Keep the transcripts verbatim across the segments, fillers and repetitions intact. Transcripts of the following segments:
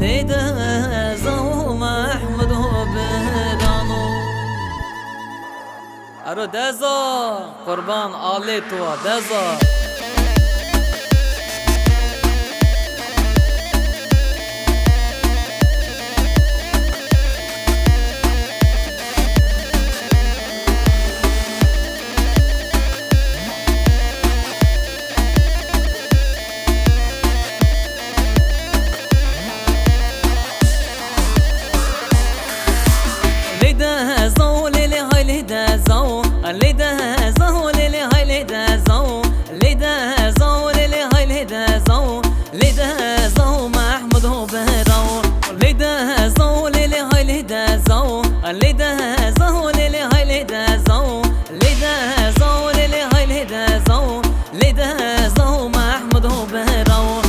Lê deza û Mehmud û birano. Ero deza, qurban alê to a, deza. Lê deza o, lê lê hay lê deza o. Lê deza o, lê lê hay lê deza o. Lê deza o, lê lê hay lê deza o. Lê deza o Mehmud o bera o. Lê deza o, lê lê hay lê deza o. Lê deza o, lê lê hay lê deza o. Lê deza o, lê lê hay lê deza o. Lê deza o Mehmud o bera o.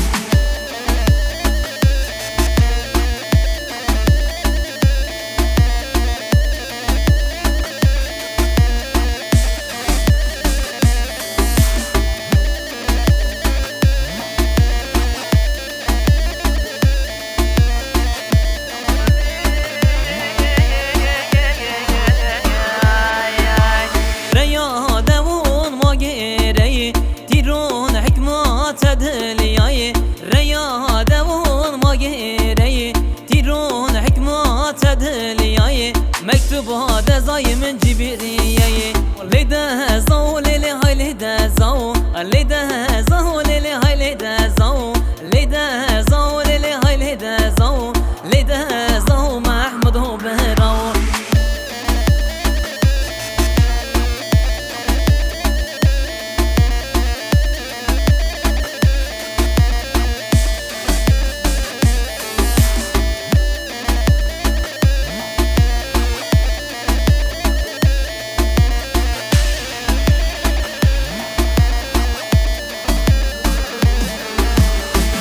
Reya dewon ma gêreyê, tîron hikmate dilîyayê. Reya dewon ma gêreyê, tîron hikmate dilîyayê. Mektuba dezayê min cîbirîyeyê. Lê deza o, lê lê hay lê deza o. Lê deza o, lê lê hay lê deza o. Lê deza o, lê lê hay lê deza o. Lê deza o Mehmud o bera o.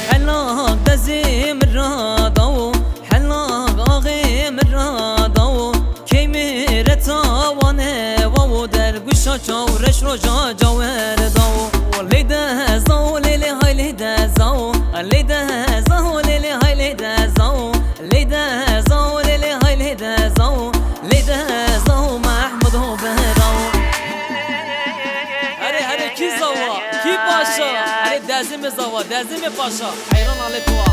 Helaq dezê mi ra dawo, helaq axê mi ra dawo. Key mi re tawane wawo, derguşa çaw reş roja cawer dawo. Lê deza o, lê lê hay lê deza o. Lê deza o, lê lê hay lê deza o. Lê deza o, lê lê hay lê deza o. Lê deza o Mehmud o bera o. Here here, kî zawa, kî paşa? Here dezê mi zawa, dezê mi paşa. Heyran alê to a.